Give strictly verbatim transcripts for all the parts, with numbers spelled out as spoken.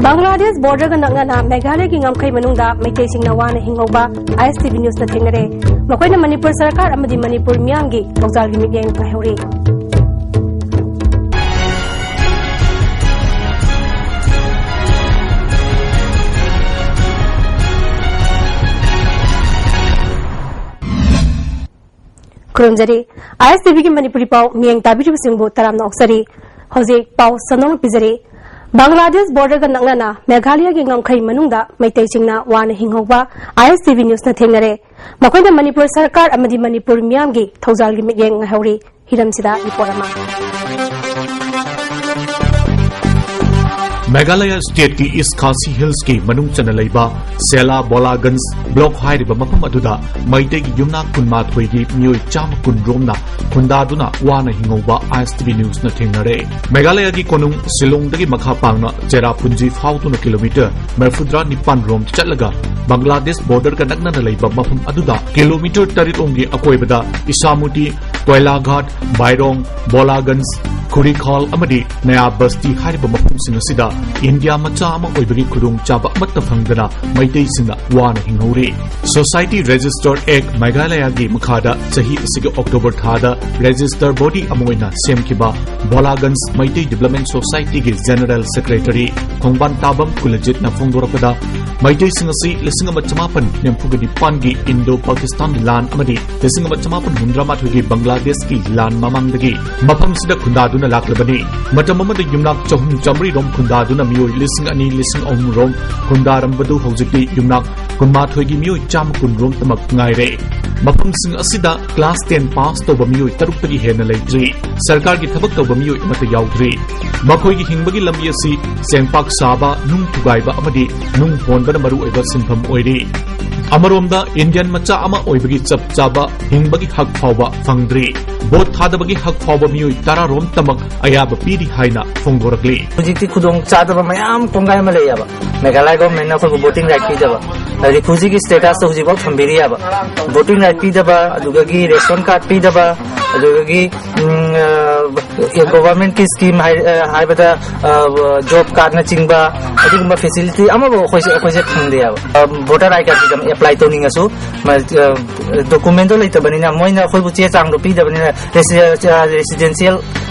ꯕꯪꯒ꯭ꯂꯥꯗꯦꯁ ꯕꯣꯔꯗꯔꯒ ꯅꯛꯅꯅ ꯃꯦꯘꯥꯂꯌꯒꯤ ꯉꯝꯈꯩ ꯃꯅꯨꯡꯗ ꯃꯩꯇꯩꯁꯤꯡꯅ ꯋꯥꯅ ꯍꯤꯡꯍꯧꯕ ꯑꯥꯏ ꯑꯦꯁ ꯇꯤ ꯚꯤ ꯅ꯭ꯌꯨꯁꯅ ꯊꯦꯡꯅꯔꯦ꯫ ꯃꯈꯣꯏꯅ ꯃꯅꯤꯄꯨꯔ ꯁꯔꯀꯥꯔ ꯑꯃꯗꯤ ꯃꯅꯤꯄꯨꯔ ꯃꯤꯌꯥꯝꯒꯤ ꯊꯧꯖꯥꯜꯒꯤ ꯃꯤꯠꯌꯦꯡ ꯉꯥꯏꯍꯧꯔꯤ꯫ ꯈꯨꯔꯨꯝꯖꯔꯤ꯫ ꯑꯥꯏ ꯑꯦꯁ ꯇꯤ ꯚꯤꯒꯤ ꯃꯅꯤꯄꯨꯔꯤ ꯄꯥꯎ ꯃꯤꯠꯌꯦꯡ ꯇꯥꯕꯤꯔꯤꯕꯁꯤꯡꯕꯨ ꯇꯔꯥꯝꯅ ꯑꯣꯛꯆꯔꯤ꯫ ꯍꯧꯖꯤꯛ ꯄꯥꯎ ꯁꯟꯗꯣꯛꯅ ꯄꯤꯖꯔꯤ꯫ ꯕꯪꯒ꯭ꯂꯥꯗꯦꯁ ꯕꯣꯔꯗꯔꯒ ꯅꯛꯅꯅ ꯃꯦꯘꯥꯂꯌꯒꯤ ꯉꯝꯈꯩ ꯃꯅꯨꯡꯗ ꯃꯩꯇꯩꯁꯤꯡꯅ ꯋꯥꯅ ꯍꯤꯡꯍꯧꯕ ꯑꯥꯏ ꯑꯦꯁ ꯇꯤ ꯚꯤ ꯅ꯭ꯌꯨꯁꯅ ꯊꯦꯡꯅꯔꯦ꯫ ꯃꯈꯣꯏꯅ ꯃꯅꯤꯄꯨꯔ ꯁꯔꯀꯥꯔ ꯑꯃꯗꯤ ꯃꯅꯤꯄꯨꯔ ꯃꯤꯌꯥꯝꯒꯤ ꯊꯧꯖꯥꯜꯒꯤ ꯃꯤꯠꯌꯦꯡ ꯉꯥꯏꯍꯧꯔꯤ꯫ ꯍꯤꯔꯝꯁꯤꯗ ꯔꯤꯄꯣꯔꯠ ꯑꯃ꯫ ꯃꯦꯘꯥꯂꯌ ꯁ꯭ꯇꯦꯠꯀꯤ ꯏꯁ ꯈꯥꯁꯤ ꯍꯤꯜꯁꯀꯤ ꯃꯅꯨꯡ ꯆꯟꯅ ꯂꯩꯕ ꯁꯦꯂꯥ ꯕꯣꯂꯥꯒꯟꯖ ꯕ꯭ꯂꯣꯛ ꯍꯥꯏꯔꯤꯕ ꯃꯐꯝ ꯑꯗꯨꯗ ꯃꯩꯇꯩꯒꯤ ꯌꯨꯝꯅꯥꯛ ꯀꯨꯟꯃꯥꯊꯣꯏꯒꯤ ꯃꯤꯑꯣꯏ ꯆꯥꯝꯃ ꯀꯨꯟ ꯔꯣꯝꯅ ꯈꯨꯟꯗꯥꯗꯨꯅ ꯋꯥꯅ ꯍꯤꯡꯍꯧꯕ ꯑꯥꯏ ꯑꯦꯁ ꯇꯤ ꯚꯤ ꯅ꯭ꯌꯨꯁꯅ ꯊꯦꯡꯅꯔꯦ꯫ ꯃꯦꯘꯥꯂꯌꯒꯤ ꯀꯣꯅꯨꯡ ꯁꯤꯂꯣꯡꯗꯒꯤ ꯃꯈꯥ ꯄꯥꯡꯅ ꯆꯦꯔꯥꯄꯨꯟꯖꯤ ꯐꯥꯎꯗꯨꯅ ꯀꯤꯂꯣꯃꯤꯇꯔ ꯃꯔꯤꯐꯨꯇꯔꯥ ꯅꯤꯄꯥꯟ ꯔꯣꯝ ꯆꯠꯂꯒ ꯕꯪꯒ꯭ꯂꯥꯗꯦꯁ ꯕꯣꯔꯗꯔꯒ ꯅꯛꯅꯅ ꯂꯩꯕ ꯃꯐꯝ ꯑꯗꯨꯗ ꯀꯤꯂꯣꯃꯤꯇꯔ ꯇꯔꯦꯠ ꯔꯣꯝꯒꯤ ꯑꯀꯣꯏꯕꯗ ꯏꯁꯥꯃꯨꯇꯤ, ꯀꯣꯏꯂꯥꯘꯥꯠ, ꯕꯥꯏꯔꯣꯡ, ꯕꯣꯂꯥꯒꯟꯖ, ꯈꯨꯔꯤꯈꯥꯜ ꯑꯃꯗꯤ ꯅꯌꯥ ꯕꯁꯇꯤ ꯍꯥꯏꯔꯤꯕ ꯃꯐꯝꯁꯤꯡ ꯑꯁꯤꯗ ꯏꯟꯗꯤꯌꯥ ꯃꯆꯥ ꯑꯃ ꯑꯣꯏꯕꯒꯤ ꯈꯨꯗꯣꯡꯆꯥꯕ ꯑꯃꯠꯇ ꯐꯪꯗꯅ ꯃꯩꯇꯩꯁꯤꯡꯅ ꯋꯥꯅ ꯍꯤꯡꯍꯧꯔꯤ꯫ Society Register Act ꯃꯦꯘꯥꯂꯌꯒꯤ ꯃꯈꯥꯗ ꯆꯍꯤ ꯑꯁꯤꯒꯤ ꯑꯣꯛꯇꯣꯕꯔ ꯊꯥꯗ ꯔꯦꯖꯤꯁꯇꯔ ꯕꯣꯗꯤ ꯑꯃ ꯑꯣꯏꯅ ꯁꯦꯝꯈꯤꯕ ꯕꯣꯂꯥꯒꯟꯖ ꯃꯩꯇꯩ ꯗꯤꯕ꯭ꯂꯞꯃꯦꯟ ꯁꯣꯁꯥꯏꯇꯤꯒꯤ ꯖꯦꯅꯔꯦꯜ ꯁꯦꯀ꯭ꯔꯦꯇꯔꯤ ꯈꯣꯡꯕꯥꯟ ꯇꯥꯕꯝ ꯀꯨꯂꯖꯤꯠꯅ ꯐꯣꯡꯗꯣꯔꯛꯄꯗ, ꯃꯩꯇꯩꯁꯤꯡ ꯑꯁꯤ ꯂꯤꯁꯤꯡ ꯑꯃ ꯆꯃꯥꯄꯟ ꯅꯤꯐꯨꯒ ꯅꯤꯄꯥꯟꯒꯤ ꯏꯟꯗꯣ ꯄꯥꯀꯤꯁꯇꯥꯟ ꯂꯥꯟ ꯑꯃꯗꯤ ꯂꯤꯁꯤꯡ ꯑꯃ ꯆꯃꯥꯄꯟ ꯍꯨꯝꯗ꯭ꯔꯥ ꯃꯥꯊꯣꯏꯒꯤ ꯕꯪꯒ꯭ꯂꯥꯗꯦꯁꯀꯤ ꯂꯥꯟ ꯃꯃꯥꯡꯗꯒꯤ ꯃꯐꯝꯁꯤꯗ ꯈꯨꯟꯗꯥꯗꯨꯅ ꯂꯥꯛꯂꯕꯅꯤ꯫ ꯃꯇꯝ ꯑꯃꯗ ꯌꯨꯝꯅꯥꯛ ꯆꯍꯨꯝ ꯆꯥꯃꯔꯤ ꯔꯣꯝ ꯈꯨꯟꯗꯥꯗꯨꯅ ꯃꯤꯑꯣꯏ ꯂꯤꯁꯤꯡ ꯑꯅꯤ, ꯂꯤꯁꯤꯡ ꯑꯍꯨꯝ ꯔꯣꯝ ꯈꯨꯟꯗꯥꯔꯝꯕꯗꯨ ꯍꯧꯖꯤꯛꯇꯤ ꯌꯨꯝꯅꯥꯛ ꯀꯨꯟꯃꯥꯊꯣꯏꯒꯤ ꯃꯤꯑꯣꯏ ꯆꯥꯝꯃ ꯀꯨꯟ ꯔꯣꯝꯇꯃꯛ ꯉꯥꯏꯔꯦ꯫ ꯃꯐꯝꯁꯤꯡ ꯑꯁꯤꯗ ꯀ꯭ꯂꯥꯁ ꯇꯦꯟ ꯄꯥꯁ ꯇꯧꯕ ꯃꯤꯑꯣꯏ ꯇꯔꯨꯛꯇꯒꯤ ꯍꯦꯟꯅ ꯂꯩꯇ꯭ꯔꯤ꯫ ꯁꯔꯀꯥꯔꯒꯤ ꯊꯕꯛ ꯇꯧꯕ ꯃꯤꯑꯣꯏ ꯑꯃꯠꯇ ꯌꯥꯎꯗ꯭ꯔꯤ꯫ ꯃꯈꯣꯏꯒꯤ ꯍꯤꯡꯕꯒꯤ ꯂꯝꯕꯤ ꯑꯁꯤ ꯆꯦꯡꯄꯥꯛ ꯁꯥꯕ, ꯅꯨꯡ ꯊꯨꯒꯥꯏꯕ ꯑꯃꯗꯤ ꯅꯨꯡ ꯍꯣꯟꯕꯅ ꯃꯔꯨꯑꯣꯏꯕ ꯁꯤꯟꯐꯝ ꯑꯣꯏꯔꯤ꯫ ꯑꯃꯔꯣꯝꯗ ꯏꯟꯗꯤꯌꯟ ꯃꯆꯥ ꯑꯃ ꯑꯣꯏꯕꯒꯤ ꯆꯞ ꯆꯥꯕ ꯍꯤꯡꯕꯒꯤ ꯍꯛ ꯐꯥꯎꯕ ꯐꯪꯗ꯭ꯔꯤ꯫ ꯚꯣꯠ ꯊꯥꯗꯕꯒꯤ ꯍꯛ ꯐꯥꯎꯕ ꯃꯤꯑꯣꯏ ꯇꯔꯥ ꯔꯣꯝꯇꯃꯛ ꯑꯌꯥꯕ ꯄꯤꯔꯤ ꯍꯥꯏꯅ ꯐꯣꯡꯗꯣꯔꯛꯂꯤ꯫ ꯍꯧꯖꯤꯛꯇꯤ ꯈꯨꯗꯣꯡ ꯆꯥꯗꯕ ꯃꯌꯥꯝ ꯀꯣꯡꯒꯥꯏ ꯑꯃ ꯂꯩꯌꯦꯕ꯫ ꯃꯦꯘꯥꯂꯌ ꯒꯣꯔꯃꯦꯟꯅ ꯑꯩꯈꯣꯏꯕꯨ ꯚꯣꯇꯤꯡ ꯔꯥꯏꯠ ꯄꯤꯗꯕ, ꯔꯤꯐ꯭ꯌꯨꯖꯤꯒꯤ ꯁ꯭ꯇꯦꯇꯁꯇ ꯍꯧꯖꯤꯛꯐꯥꯎ ꯊꯝꯕꯤꯔꯤꯑꯕ꯫ ꯚꯣꯇꯤꯡ ꯔꯥꯏꯠ ꯄꯤꯗꯕ, ꯑꯗꯨꯗꯒꯤ ꯔꯦꯁꯟ ꯀꯥꯔꯗ ꯄꯤꯗꯕ, ꯑꯗꯨꯗꯒꯤ, ꯎꯝ, ꯑ, ꯒꯣꯚꯔꯟꯃꯦꯟꯠꯀꯤ ꯁ꯭ꯀꯤꯝ ꯍꯥꯏ-, ꯑ, ꯍꯥꯏꯕꯗ, ꯑ, ꯖꯣꯕ ꯀꯥꯔꯗꯅꯆꯤꯡꯕ, ꯑꯗꯨꯒꯨꯝꯕ ꯐꯦꯁꯤꯂꯤꯇꯤ ꯑꯃꯐꯥꯎ ꯑꯩꯈꯣꯏꯁꯦ, ꯑꯩꯈꯣꯏꯁꯦ ꯐꯪꯗꯦ ꯍꯥꯏꯕ꯫ ꯑ, ꯚꯣꯇꯔ ꯑꯥꯏ ꯀꯥꯔꯗꯀꯤ ꯑꯦꯄ꯭ꯂꯥꯏ ꯇꯧꯅꯤꯡꯉꯁꯨ, ꯃ-, ꯑ, ꯗꯣꯀꯨꯃꯦꯟꯗꯣ ꯂꯩꯇꯕꯅꯤꯅ, ꯃꯣꯏꯅ ꯑꯩꯈꯣꯏꯕꯨ ꯆꯦ ꯆꯥꯡꯗꯣ ꯄꯤꯗꯕꯅꯤꯅ, ꯔꯦꯁꯤ-, ꯑ, ꯔꯦꯁꯤꯗꯦꯟꯁꯤꯌꯦꯜ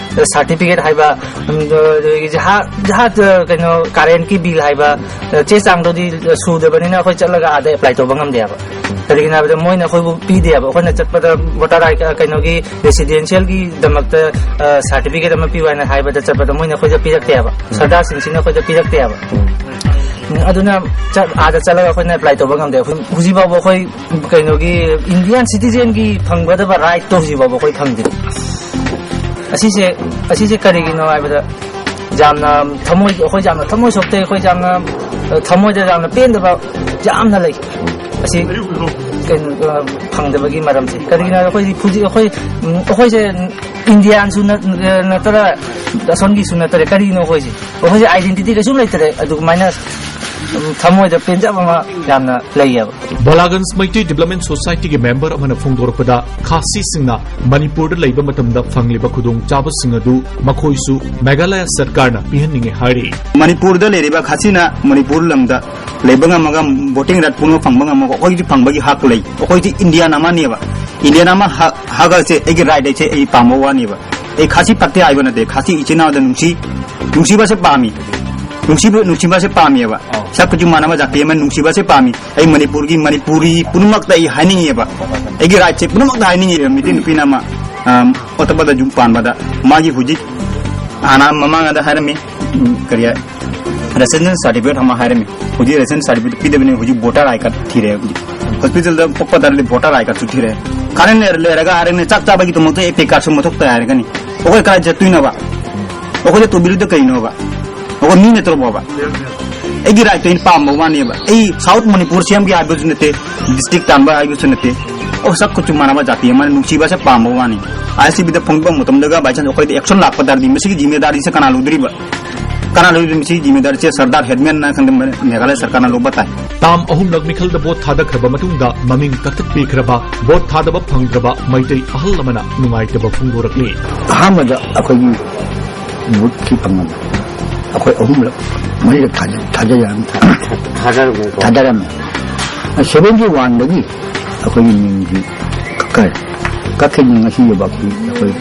ꯁꯥꯔꯇꯤꯐꯤꯀꯦꯠ ꯍꯥꯏꯕ, ꯎꯝ, ꯑꯗꯒꯤ ꯖꯍꯥ-, ꯖꯍꯥ-, ꯑ, ꯀꯩꯅꯣ, ꯀꯔꯦꯟꯠꯀꯤ ꯕꯤꯜ ꯍꯥꯏꯕ, ꯑ, ꯆꯦ ꯆꯥꯡꯗꯨꯗꯤ ꯁꯨꯗꯕꯅꯤꯅ ꯑꯩꯈꯣꯏ ꯆꯠꯂꯒ ꯑꯥꯗ ꯑꯦꯄ꯭ꯂꯥꯏ ꯇꯧꯕ ꯉꯝꯗꯦ ꯍꯥꯏꯕ꯫ ꯀꯔꯤꯒꯤꯅꯣ ꯍꯥꯏꯕꯗ ꯃꯣꯏꯅ ꯑꯩꯈꯣꯏꯕꯨ ꯄꯤꯗꯦ ꯍꯥꯏꯕ꯫ ꯑꯩꯈꯣꯏꯅ ꯆꯠꯄꯗ ꯚꯣꯇꯔ ꯑꯥꯏ-, ꯀ-, ꯀꯩꯅꯣꯒꯤ ꯔꯦꯁꯤꯗꯦꯟꯁꯤꯌꯦꯜꯒꯤꯗꯃꯛꯇ, ꯑ, ꯁꯥꯔꯇꯤꯐꯤꯀꯦꯠ ꯑꯃ ꯄꯤꯌꯨ ꯍꯥꯏꯅ ꯍꯥꯏꯕꯗ ꯆꯠꯄꯗ ꯃꯣꯏꯅ ꯑꯩꯈꯣꯏꯗ ꯄꯤꯔꯛꯇꯦ ꯍꯥꯏꯕ꯫ ꯎꯝ꯫ ꯁꯔꯗꯥꯔꯁꯤꯡꯁꯤꯅ ꯑꯩꯈꯣꯏꯗ ꯄꯤꯔꯛꯇꯦ ꯍꯥꯏꯕ꯫ ꯎꯝ꯫ ꯎꯝ, ꯑꯗꯨꯅ ꯆꯠ-, ꯑꯥꯗ ꯆꯠꯂꯒ ꯑꯩꯈꯣꯏꯅ ꯑꯦꯄ꯭ꯂꯥꯏ ꯇꯧꯕ ꯉꯝꯗꯦ꯫ ꯑꯩꯈꯣꯏ ꯍꯧꯖꯤꯛ ꯐꯥꯎꯕ ꯑꯩꯈꯣꯏ ꯀꯩꯅꯣꯒꯤ ꯏꯟꯗꯤꯌꯥꯟ ꯁꯤꯇꯤꯖꯦꯟꯒꯤ ꯐꯪꯒꯗꯕ ꯔꯥꯏꯠꯇꯣ ꯍꯧꯖꯤꯛ ꯐꯥꯎꯕ ꯑꯩꯈꯣꯏ ꯐꯪꯗꯦ꯫ ꯑꯁꯤꯁꯦ, ꯑꯁꯤꯁꯦ ꯀꯔꯤꯒꯤꯅꯣ ꯍꯥꯏꯕꯗ ꯌꯥꯝꯅ ꯊꯃꯣꯏ, ꯑꯩꯈꯣꯏ ꯌꯥꯝꯅ ꯊꯃꯣꯏ ꯁꯣꯛꯇꯦ, ꯑꯩꯈꯣꯏ ꯌꯥꯝꯅ, ꯑ, ꯊꯃꯣꯏꯗ ꯌꯥꯝꯅ ꯄꯦꯟꯗꯕ ꯌꯥꯝꯅ ꯂꯩ꯫ ꯑꯁꯤ ꯀꯩꯅꯣ, ꯑ, ꯐꯪꯗꯕꯒꯤ ꯃꯔꯝꯁꯦ ꯀꯔꯤꯒꯤꯅꯣ ꯍꯥꯏꯕꯗ ꯑꯩꯈꯣꯏ ꯍꯧꯖꯤꯛ ꯑꯩꯈꯣꯏ, ꯎꯝ, ꯑꯩꯈꯣꯏꯁꯦ ꯏꯟꯗꯤꯌꯥꯟꯁꯨ ꯅꯠ-, ꯅꯠꯇ꯭ꯔ ꯑꯁꯣꯝꯒꯤꯁꯨ ꯅꯠꯇ꯭ꯔꯦ꯫ ꯀꯔꯤꯅꯣ ꯑꯩꯈꯣꯏꯁꯦ? ꯑꯩꯈꯣꯏꯁꯦ ꯑꯥꯏꯗꯦꯟꯇꯤꯇꯤ ꯀꯩꯁꯨꯝ ꯂꯩꯇ꯭ꯔꯦ꯫ ꯑꯗꯨꯃꯥꯏꯅ, ꯎꯝ, ꯊꯃꯣꯏꯗ ꯄꯦꯟꯖꯕ ꯑꯃ ꯌꯥꯝꯅ ꯂꯩꯌꯦꯕ꯫ ꯕꯣꯂꯥꯒꯟꯖ ꯃꯩꯇꯩ ꯗꯤꯕ꯭ꯂꯞꯃꯦꯟ ꯁꯣꯁꯥꯏꯇꯤꯒꯤ ꯃꯦꯝꯕꯔ ꯑꯃꯅ ꯐꯣꯡꯗꯣꯔꯛꯄꯗ, ꯈꯥꯁꯤꯁꯤꯡꯅ ꯃꯅꯤꯄꯨꯔꯗ ꯂꯩꯕ ꯃꯇꯝꯗ ꯐꯪꯂꯤꯕ ꯈꯨꯗꯣꯡꯆꯥꯕꯁꯤꯡ ꯑꯗꯨ ꯃꯈꯣꯏꯁꯨ ꯃꯦꯘꯥꯂꯌꯥ ꯁꯔꯀꯥꯔꯅ ꯄꯤꯍꯟꯅꯤꯡꯏ ꯍꯥꯏꯔꯤ꯫ ꯃꯅꯤꯄꯨꯔꯗ ꯂꯩꯔꯤꯕ ꯈꯥꯁꯤꯅ ꯃꯅꯤꯄꯨꯔ ꯂꯝꯗ ꯂꯩꯕ ꯉꯝꯃꯒ, ꯚꯣꯇꯤꯡ ꯔꯥꯏꯠ ꯄꯨꯝꯅꯃꯛ ꯐꯪꯕ ꯉꯝꯃꯒ, ꯑꯩꯈꯣꯏꯁꯨ ꯐꯪꯕꯒꯤ ꯍꯛ ꯂꯩ꯫ ꯑꯩꯈꯣꯏꯁꯤ ꯏꯟꯗꯤꯌꯥꯟ ꯑꯃꯅꯦꯕ꯫ ꯏꯟꯗꯤꯌꯥꯟ ꯑꯃ ꯍ-, ꯍꯛ ꯑꯁꯦ ꯑꯩꯒꯤ ꯔꯥꯏꯠ ꯑꯁꯦ ꯑꯩ ꯄꯥꯝꯕ ꯋꯥꯅꯦꯕ꯫ ꯑꯩ ꯈꯥꯁꯤ ꯐꯠꯇꯦ ꯍꯥꯏꯕ ꯅꯠꯇꯦ꯫ ꯈꯥꯁꯤ ꯏꯆꯤꯟ ꯏꯅꯥꯎꯗ ꯅꯨꯡꯁꯤ, ꯅꯨꯡꯁꯤꯕꯁꯦ ꯄꯥꯝꯃꯤ꯫ ꯅꯨꯡꯁꯤꯕ, ꯅꯨꯡꯁꯤꯕꯁꯦ ꯄꯥꯝꯃꯦꯕ꯫ ꯑꯧ꯫ ꯁꯛ ꯀꯨꯆꯨ ꯃꯥꯟꯅꯕ ꯖꯥꯇꯤ ꯑꯃ ꯅꯨꯡꯁꯤꯕꯁꯦ ꯄꯥꯝꯃꯤ꯫ ꯑꯩ ꯃꯅꯤꯄꯨꯔꯒꯤ, ꯃꯅꯤꯄꯨꯔꯤ ꯄꯨꯝꯅꯃꯛꯇ ꯑꯩ ꯍꯥꯏꯅꯤꯡꯉꯦꯕ꯫ ꯑꯩꯒꯤ ꯔꯥꯏꯠꯁꯦ ꯄꯨꯝꯅꯃꯛꯇ ꯍꯥꯏꯅꯤꯡꯉꯦꯕ꯫ ꯃꯩꯇꯩ ꯅꯨꯄꯤꯅ ꯑꯃ, ꯑꯝ, ꯑꯇꯣꯞꯄꯗ ꯌꯨꯝ ꯄꯥꯟꯕꯗ ꯃꯥꯒꯤ ꯍꯧꯖꯤꯛ ꯍꯥꯟꯅ ꯃꯃꯥꯡꯗ ꯍꯥꯏꯔꯝꯃꯤ, ꯎꯝ, ꯀꯔꯤ ꯍꯥꯏ, ꯔꯦꯁꯤꯗꯦꯟꯁ ꯁꯥꯔꯇꯤꯐꯤꯀꯦꯠ ꯑꯃ ꯍꯥꯏꯔꯝꯃꯤ꯫ ꯍꯧꯖꯤꯛ ꯔꯦꯁꯤꯗꯦꯟꯁ ꯁꯥꯔꯇꯤꯐꯤꯀꯦꯠ ꯄꯤꯗꯕꯅꯤ, ꯍꯧꯖꯤꯛ ꯚꯣꯇꯔ ꯑꯥꯏ ꯀꯥꯔꯗ ꯊꯤꯔꯦ꯫ ꯍꯧꯖꯤꯛ ꯍꯣꯁꯄꯤꯇꯥꯜꯗ ꯄꯣꯛꯄ ꯇꯥꯔꯗꯤ ꯚꯣꯇꯔ ꯑꯥꯏ ꯀꯥꯔꯗꯁꯨ ꯊꯤꯔꯦ꯫ ꯈꯥꯅ ꯂꯩꯔ-, ꯂꯩꯔꯒ ꯍꯥꯏꯔꯒꯅꯤ, ꯆꯥꯛ ꯆꯥꯕꯒꯤꯗꯃꯛꯇ ꯑꯦ ꯄꯤ ꯀꯥꯔꯗꯁꯨ ꯃꯊꯧ ꯇꯥꯏ ꯍꯥꯏꯔꯒꯅꯤ꯫ ꯑꯩꯈꯣꯏ ꯀꯗꯥꯏ ꯆꯠꯇꯣꯏꯅꯣꯕ? ꯑꯩꯈꯣꯏꯗ ꯇꯧꯕꯤꯔꯤꯗꯣ ꯀꯩꯅꯣꯕ? ꯑꯩꯈꯣꯏ ꯃꯤ ꯅꯠꯇ꯭ꯔꯣꯕꯣꯕ? ꯑꯩꯒꯤ ꯔꯥꯏꯠꯇꯣ ꯑꯩꯅ ꯄꯥꯝꯕ ꯋꯥꯅꯦꯕ꯫ ꯑꯩ ꯁꯥꯎꯠ ꯃꯅꯤꯄꯨꯔ ꯁꯦꯝꯒꯦ ꯍꯥꯏꯕꯁꯨ ꯅꯠꯇꯦ, ꯗꯤꯁꯇ꯭ꯔꯤꯛ ꯇꯥꯟꯕ ꯍꯥꯏꯕꯁꯨ ꯅꯠꯇꯦ꯫ ꯑꯣ, ꯁꯛ ꯀꯨꯆꯨ ꯃꯥꯟꯅꯕ ꯖꯥꯇꯤ ꯑꯃꯅ ꯅꯨꯡꯁꯤꯕꯁꯦ ꯄꯥꯝꯕ ꯋꯥꯅꯤ꯫ ꯑꯥꯏ ꯑꯦꯁ ꯇꯤ ꯚꯤꯗ ꯐꯣꯡꯕ ꯃꯇꯝꯗꯒ by chance ꯑꯩꯈꯣꯏꯗ ꯑꯦꯛꯁꯟ ꯂꯥꯛꯄ ꯇꯥꯔꯗꯤ ꯃꯁꯤꯒꯤ ꯖꯤꯝꯃꯦꯗꯥꯔꯤꯁꯦ ꯀꯅꯥ ꯂꯧꯗꯣꯔꯤꯕ? ꯀꯅꯥ ꯂꯧꯗꯣꯔꯤꯕ? ꯃꯁꯤꯒꯤ ꯖꯤꯝꯃꯦꯗꯥꯔꯤꯁꯦ ꯁꯔꯗꯥꯔ ꯍꯦꯗꯃꯦꯟꯅ ꯈꯪꯗꯦ, ꯃꯦꯘꯥꯂꯌꯥ ꯁꯔꯀꯥꯔꯅ ꯂꯧꯕ ꯇꯥꯏ꯫ ꯇꯥꯝ ꯑꯍꯨꯝꯂꯛ ꯃꯤꯈꯜꯗ ꯚꯣꯠ ꯊꯥꯗꯈ꯭ꯔꯕ ꯃꯇꯨꯡꯗ ꯃꯃꯤꯡ ꯀꯛꯊꯠꯄꯤꯈ꯭ꯔꯕ, ꯚꯣꯠ ꯊꯥꯗꯕ ꯐꯪꯗ꯭ꯔꯕ ꯃꯩꯇꯩ ꯑꯍꯜ ꯑꯃꯅ ꯅꯨꯡꯉꯥꯏꯇꯕ ꯐꯣꯡꯗꯣꯔꯛꯂꯤ꯫ ꯑꯍꯥꯟꯕꯗ ꯑꯩꯈꯣꯏꯒꯤ ꯚꯣꯠꯀꯤ ꯐꯪꯉꯝꯃꯤ꯫ ꯑꯩꯈꯣꯏ ꯑꯍꯨꯝꯂꯛ, ꯃꯔꯤꯔꯛ ꯊꯥꯖ-, ꯊꯥꯖꯔꯝ-, ꯊꯥ-, ꯊꯥꯗꯔꯝꯃꯦꯀꯣ꯫ ꯊꯥꯗꯔꯝꯃꯦ꯫ ꯁꯚꯦꯟꯇꯤ ꯋꯥꯟꯗꯒꯤ ꯑꯩꯈꯣꯏꯒꯤ ꯃꯤꯡꯁꯤ ꯀꯛꯈ꯭ꯔꯦ꯫ ꯀꯛꯈꯤꯕꯅꯤ ꯉꯁꯤ ꯌꯧꯕꯛꯇꯤ ꯑꯩꯈꯣꯏ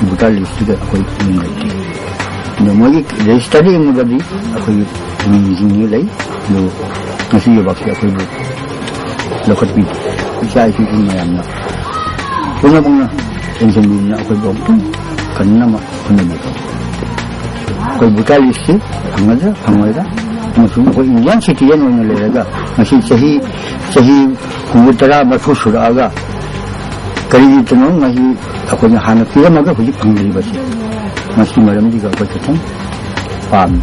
ꯚꯣꯇꯔ ꯂꯤꯁꯇꯨꯗ ꯑꯩꯈꯣꯏ ꯃꯤꯡ ꯂꯩꯇꯦ꯫ ꯑꯗꯣ ꯃꯣꯏꯒꯤ ꯔꯦꯖꯤꯁꯇꯔꯗ ꯌꯦꯡꯕꯗꯗꯤ ꯑꯩꯈꯣꯏꯒꯤ ꯃꯤꯡꯁꯤꯡꯁꯤ ꯂꯩ꯫ ꯑꯗꯨ ꯉꯁꯤ ꯌꯧꯕꯛꯁꯤ ꯑꯩꯈꯣꯏꯕꯨ ꯂꯧꯈꯠꯄꯤꯗꯦ꯫ ꯏꯆꯥ ꯏꯁꯨꯁꯤꯡ ꯃꯌꯥꯝꯅ ꯄꯨꯝꯅꯃꯛꯅ ꯌꯦꯡꯁꯤꯟꯕꯤꯗꯨꯅ ꯑꯩꯈꯣꯏꯕꯨ ꯑꯃꯨꯛꯇꯪ ꯀꯟꯅꯕ ꯍꯣꯠꯅꯕꯤꯌꯨ꯫ ꯑꯩꯈꯣꯏ ꯚꯣꯇꯔ ꯂꯤꯁꯁꯤ ꯐꯪꯒꯗ꯭ꯔꯥ ꯐꯪꯉꯣꯏꯗ꯭ꯔꯥ ꯑꯃꯁꯨꯡ ꯑꯩꯈꯣꯏ ꯏꯟꯗꯤꯌꯥꯟ ꯁꯤꯇꯤꯖꯦꯟ ꯑꯣꯏꯅ ꯂꯩꯔꯒ ꯉꯁꯤ ꯆꯍꯤ, ꯆꯍꯤ ꯍꯨꯝꯐꯨ ꯇꯔꯥ ꯃꯔꯤꯐꯨ ꯁꯨꯔꯛꯑꯒ ꯀꯔꯤꯒꯤꯗꯅꯣ ꯉꯁꯤ ꯑꯩꯈꯣꯏꯅ ꯍꯥꯟꯅ ꯄꯤꯔꯝꯃꯒ ꯍꯧꯖꯤꯛ ꯐꯪꯗ꯭ꯔꯤꯕꯁꯤ? ꯃꯁꯤ ꯃꯔꯝꯁꯤꯒ ꯑꯩꯈꯣꯏ ꯈꯤꯇꯪ ꯄꯥꯝꯃꯤ꯫